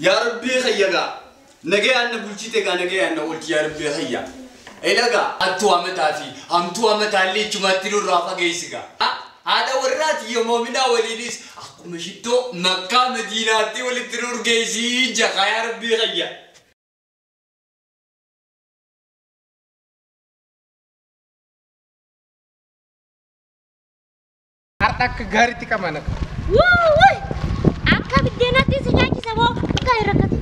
Yaa Rabbii khayyagaa. Nagayaan na bulchite gaa nagayaan na oolchi yaa Rabbii khayya. Elagaa hattuu amataa fi hamtuu amataallee ichumatti nurraa fageessi gaa. Haadha warraati yoomominaa waliinis akkuma shittoo Makkaa Madiinaatti walitti nu urgeessii jaha yaa Rabbii khayya. Har'a akka gaariitti qaban akka. Wuuwuy! Akka biddeenatti si nyaachisa moo akka hin rakkate.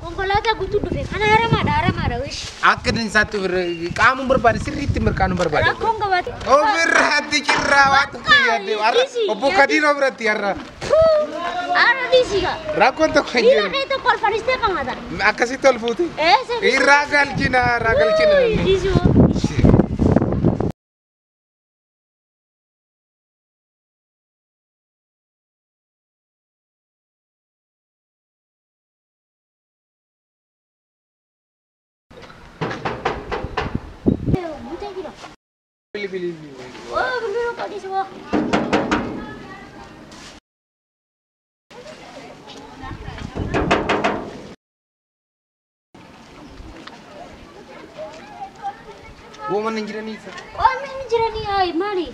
Konkolaataa guutuu dhufe kana haramaadha haramaadha wish. Akka dansaatti ofirra qaamuun barbaade sirriitti mirqaanuu barbaade. Rakkoon qabaate. Ofirratti cirraa waan tokko yaadde har'a obbo Kadiiroo biratti har'a Har'a dhiisi gaa. Rakkoon tokko hin Miila jiru. kee tokko ol fadhiistee qamata. Akkasitti ol fuuti. Eessa? Irraa galchina irraa galchina. Dhiisi moo. Guutee jira. Bili bili. Oh, bilbila koo dhiisi moo. Woman hin jiranii isa. Oh, inni jiranii hayi maali?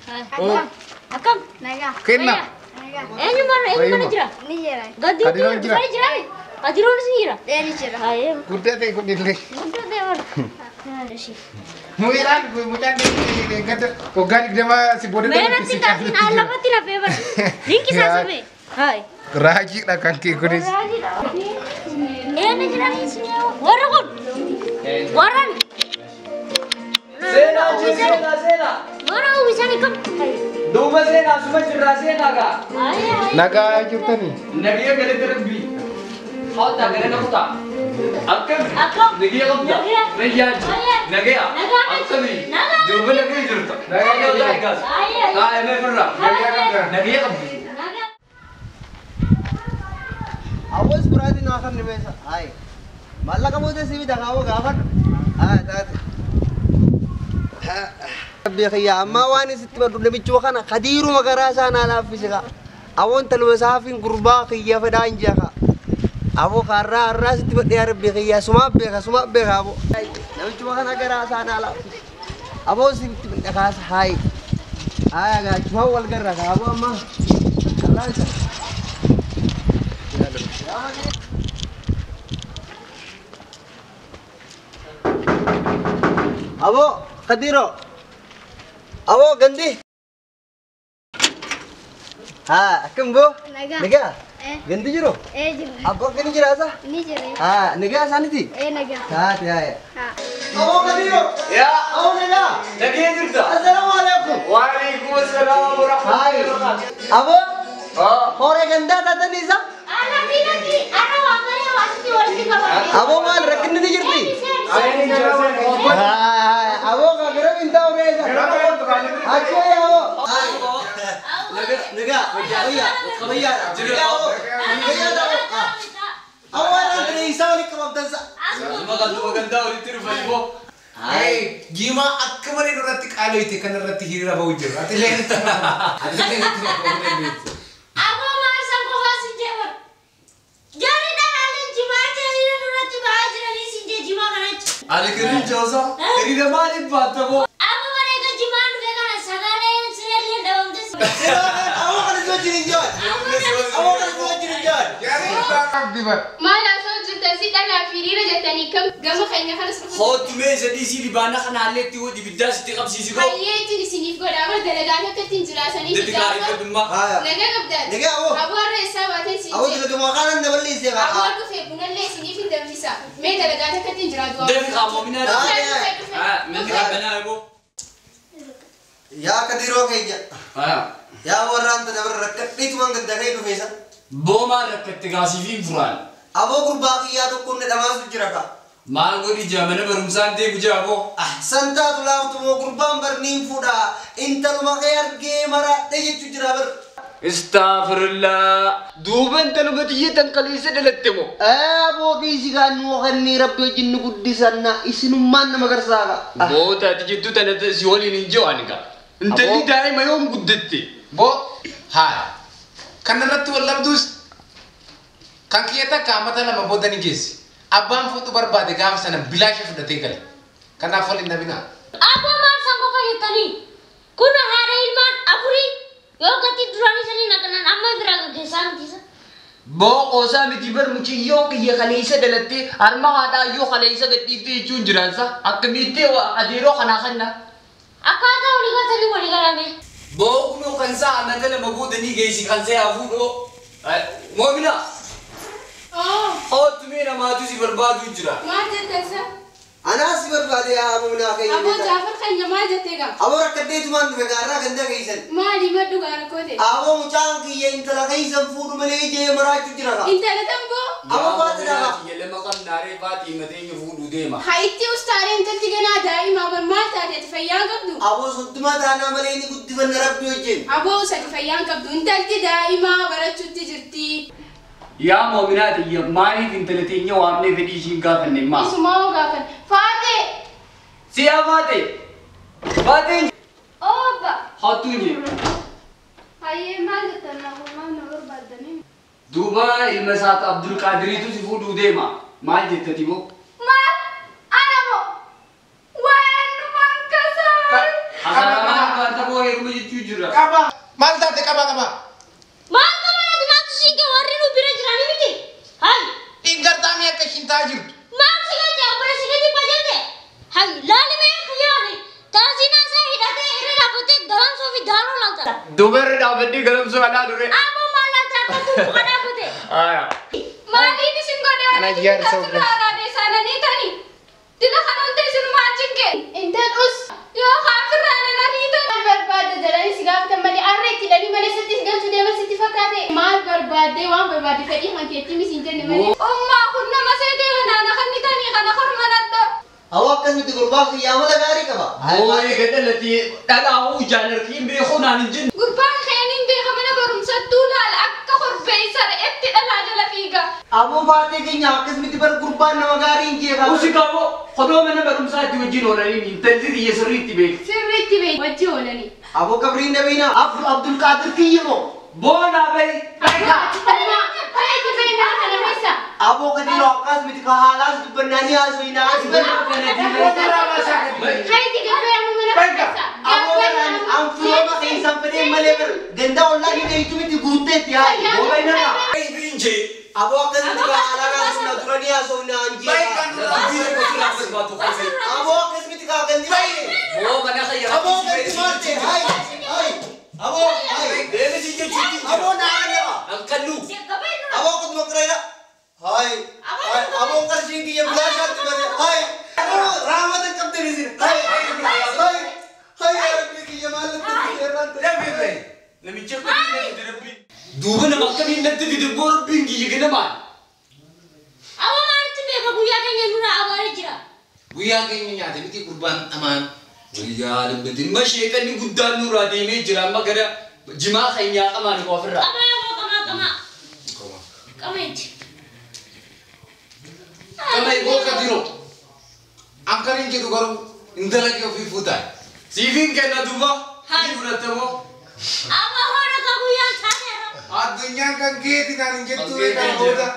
Akkam? Nagaa. Kenna. Nagaa. Eenyu mana eenyu mana jira? Ni jira. Gadi Kadiroon jira. jira. Jira. Kadiroonis ni jira. Ee ni jira. Haye. Guddaa ta'e kun illee. Guddaa ta'e bara. Ishi. Mucaan mucaan gadda waggaa 20 si booda Mee natti kaasin aan lafatti lafee bara. Linki saasame. Haye. Raajiidha kan kee kunis. Eenyu jiranii warra kun warran Seenaa seenaa seenaa. warra uwwisanii kam? Duuba seenaa suma jirraa seenaa gaa. Haye haye. Nagaa jirtanii. Nagaya galata Rabbii. Hawwataa gara na kutaa. Akkam. Akkam. Nagaya qabda. Nagaya. Nagaya. Nagaya. Nagaa. Akkami. Nagaa. Duuba nagaya jirta. Nagaa Nagaa eegas. Haye haye. Haa emee firra. Nagaa qabda. Nagaya qabdi. Nagaa. Awwas biraatiin naa kan nimeessa. Hayi. Maallaqa booda si bita kaawwa gaafadhu. Haa taate. Rabbi kiyya ammaa waan isitti badhu namichuma kana kadiiruma garaa isaa naa laaffise kaa. Awoon taluma saafin gurbaa kiyya fedhaa hin jea kaa. Aboo kaarraa har'aa sitti badhe yaa Rabbi kiyya sumaaf beeka sumaaf beeka aboo. Namichuma kana garaa isaa naa laaffise. Aboo sitti badhe kaasa haayi. Haaya gaachumaan wal garra kaa aboo ammaa. Har'aa isa. Abo, Kadiro. Abo, Gandhi. Ha, akkam boo? Nagaa. Nagaa? Eh. Gandhi jiru? Ee jira. Abbo akkami jira asa? Ni jira. Ha, nagaa isaaniti? Ee nagaa. Taate haaya. Haa. Abo Kadiro. Yaa. Abo nagaa. Nagaya jirta. Assalaamu alaikum. Waalaikum assalam wa Haay. rahmatullahi wa barakatuh. Abo, Haa. horee gandaa taatanii isa? Ana fi ana waa malee waa sitti walitti qabame. Abo maal rakkinni ni jirti? Haay, abo ka gara hin ta'u reessa. Achi wayya abo. Nagaa, wayya, wayya, nagaa abo. Wayya ta'u. Abo waan antini isaa walitti qabamtan sa. Duuba duuba gandaa walitti dhufanii boo. Jimaa akka malee nurratti qaaloyte kanarratti hiriira ba'u jiru. Ati illee itti ati illee itti ba'uu dandeessu. Aboo maal san qofaa sin jee bara. Jarri dhalaaleen jimaa hiriira nurratti ba'aa jiranii sin jee jimaa kanatti. Ani kirin joosa. Hiriira maaliif baatta boo? Aboo malee jimaan dhufe kana sagaleen sireellee dhabamte. Abo kana si wajjin hin jiran. Abo kana si wajjin hin jiran. Qabdi bara. Maal haasa'u jirtan si dhalaa fi hiriira jettanii kam gama keenya kanas dhufu. Hootu mee isa dhiisii libaana kanaallee itti hojii ibiddaa sitti qabsiisi boo. Hayyee ittiin isiniif godha bara dalagaan akka ittiin jiraatanii Debi gaarii qabdummaa. Haaya. Nagaa qabdan. Nagaa aboo. Aboo har'a eessaa baateen siin Abo jee. dalaguma kanan daballeessee Aboo kaa. dhufe bunallee isiniif hin danfisa. Mee dalagaan akka ittiin jiraatu. Debi qaamominaa. Taate. Haa manni qabbanaa boo. Yaa Kadiroo keenya. Haa. Yaa warraan tana bira rakkadheetumaan ganda ka'ee dhufe isa. Boomaan rakkatte gaasii fi furaan. Aboo gurbaa kiyyaa tokko inni dhamaasu jira kaa. Maal godhi jaa mana barumsaan deemu jaa boo. Ah, san taatu laaftu moo gurbaan barniin fuudha. Intaluma kee argee maraadhe jechuu jira bar. Astaghfirullah. Duuba intaluma tiyya tan kaleessa dhalatte moo? Aboo dhiisi gaa nu kanneen rabbi wajjin nu guddisanna isinummaan nama garsaa gaa. Boota ati jettu tana si waliin hin jiru ani gaa. Intalli daa'ima yoom guddatte? Boo haala. Kan irratti wal dhabdus kan kiyya takka amata 2 booda ni geessi. Abbaan fuudhu barbaade gaafa sana bilaasha fudhatee gala. Kanaaf wal hin dhabinaa. Abbaa maal san qofa jettanii? Kun haadha ilmaan 4 yoo gatii duraanii sanii naqanan amma biraa gaggeessaa mitiisa. Boo qoosaa miti bar mucayyoo kiyya kaleessa dhalattee harma haadhaa iyyuu kaleessa gadhiiftee jechuun jiraansa. Akkamitti adeeroo kanaa kanna? Akkaataa walii galtanii walii galame. Boo kunoo kan isaa amata 2 booda ni geessi kan isaa yaa fuudhoo. Moomina. Oottu mee namaatu si barbaadu jira. Maal jettan sa? Anaas si barbaade yaa Moominaa keenya. Aboo Jaafar keenya maal jettee gaa? Aboo rakkaddeetumaan dhufe gaarraa ganda keessan. Maali maddu gaara koote? Aboo mucaan kiyya intala keessan fuudhu malee ijee maraachuu jira gaa. Intala tan boo? Aboo baati dhagaa. Kiyya lama qabnaaree baati himatee fuudhuu deema. Haa itti ustaaree intalti ganaa daa'imaa bar maal taateeti fayyaa qabdu? Aboo soddoma taanaa malee ni guddifanna rabbi wajjin. Aboo usati fayyaan qabdu intalti daa'imaa barachuutti jirti. Yaa Moominaa tiyya maaliif intala teenya waamnee fedhii ishiin gaafanne maa? Isumaa hoo gaafan. Faatee! Siyaa Faatee! Faateen! Obba! Hattuu jee. Hayyee maal jettan naaf maal na barbaaddanii? Duuba ilma isaatu Abdulqaadiriitu si fuudhuu deema. Maal jetta tiboo? Maal? Ana moo? Waan numaan kasaa! Hasaaramaan baanta moo heeruma jechuu jira. Qaba! Maal taate qaba qaba? Maal qaba nati maaltu siin kee warri nu bira jiranii miti? Hay! Ingartaamii akka ishiin ta'aa jirtu. Maal si galte abbaa si galte bajalte? Hay! Laali mee kiyyaani? Taasiin isaa hidhatee irra dhaabbatee galamsoo fi daaloo laalta. Duuba irra dhaabbadhee galamsoo alaa dure. Aboo maal laalta akka tuubu kan dhaabbate? Aya. Maaliif isin godhe Ana jaarsa asirraa araadee isaananii tani? Dila kan hundi isinumaa cinqe. Intal us yoo kaafirraa nan ariitan. Maal barbaadde jedhanii si gaafatan malee arra itti hidhanii malee sitti galchuu deeman sitti fakkaate. Maal barbaadde waan barbaadde fedhii kan keetti misi hin jenne malee. Ummaa kun nama seetee kanaan kan tanii kana korma nadha. Aboo akkasitti gurbaa kiyyaa amala gaarii qaba. Boo eega dhalatee dhalaa hoo jaalarkiin beekuu naan hin jenne. Gurbaan keeniin beeka mana barumsattuu laala akka korbeessa re'etti dhalaa jala fiiga. Aboo Faatee keenya akkasitti bar gurbaan nama gaarii hin jeeqa. Usi qaboo kodoo mana barumsaatti wajjin oolanii intalli xiyya sirriitti beekti. Sirriitti beekti wajjin oolanii. Aboo qabriin dhabiina Abdulqaadir kiyya moo? Boonaa bahi. Aboo kadiiroo akkasumatti ka haalaas dubbannaa ni haasofnaa as Aboo kanaan anfurooma keessan fedheen malee bar ganda ollaa ni beektu miti guutteetti haayi. Booba inarraa. Aboo akkasumatti ka haalaan haasofnaa dura ni haasofnaa an jeeqa. Aboo akkasumatti ka gandi baay'ee. Aboo gandi maal ta'e haayi haayi. Aboo haayi. Aboo naa lafa. Aboo kutuma qireera. Hai, hai, aboo qarshiin kiyya bilaashaatti bade. Hai, aboo raamata qabdan isin. Hai, hai, hai, yaa rabbi kiyya maal natti fide irraan ta'e. Namicha akkamiin natti fide rabbi? Duuba nama akkamiin natti fide boo rabbiin kiyya ganamaan? Aboo maalitti beeka guyyaa keenya nurraa abaaree jira. Guyyaa keenya nyaate miti gurbaan dhamaan. Guyyaa dubbatti amma sheekanni guddaan nurraa deemee jira amma gara jimaa keenyaa qamaan ofirraa. Qamaa yoo qamaa qamaa. Qameeti. Kana iboo kadiroo. Akkan hin jedhu garuu intala kee ofii fuutaa. Siifiin kenna duuba. Ni fudhatta moo? Aboo hoodha ka guyyaan saateera. Addunyaan kan keeti naan hin jettu kan booda.